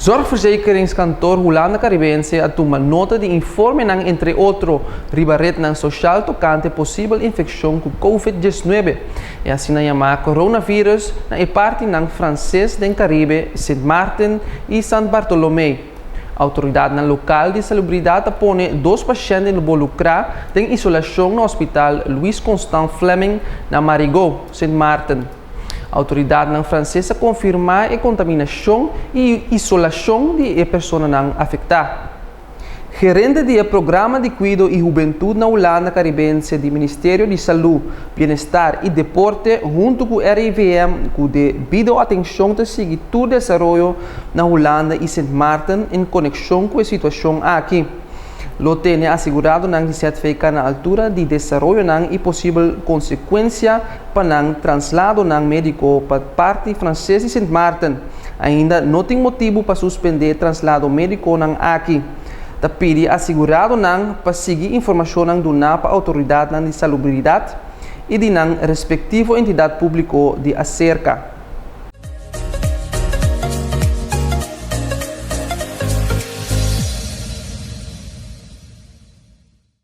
Zorgverzekeringskantoor Hulanda Karibense a tuma nota di informenan entre otro riba retnan sosial tokante posibel infekshon ku Covid 19, e asina yamá coronavirus, na e partinan franses den Karibe, Sint Maarten i Sant Bartolomé. Outoridatnan lokal di salubridat a pone dos pashènt involukrá den isolashon na Hospital Louis Constant Fleming na Marigot, Sint Maarten. Outoridatnan franses a konfirmá e kontaminashon i isolashon di e personanan afektá. Gerente di e Programa di Kuido i Hubentut na Hulanda Karibense di Ministerio di Salú, Bienestar i Deporte huntu ku RIVM ku debido atenshon ta sigui tur desaroyo na Hulanda i Sint Maarten en konekshon ku e situashon aki. Lo tene aseguradonan di ZVK na altura di desaroyonan i posibel konsekuensia pa nan transladonan médiko pa parti franses di Sint Maarten. Ainda no tin motibu pa suspendé translado médikonan aki. Ta pidi aseguradonan pa sigui informashonnan duná pa outoridatnan di salubridat i di nan respektivo entidat públiko di aserka.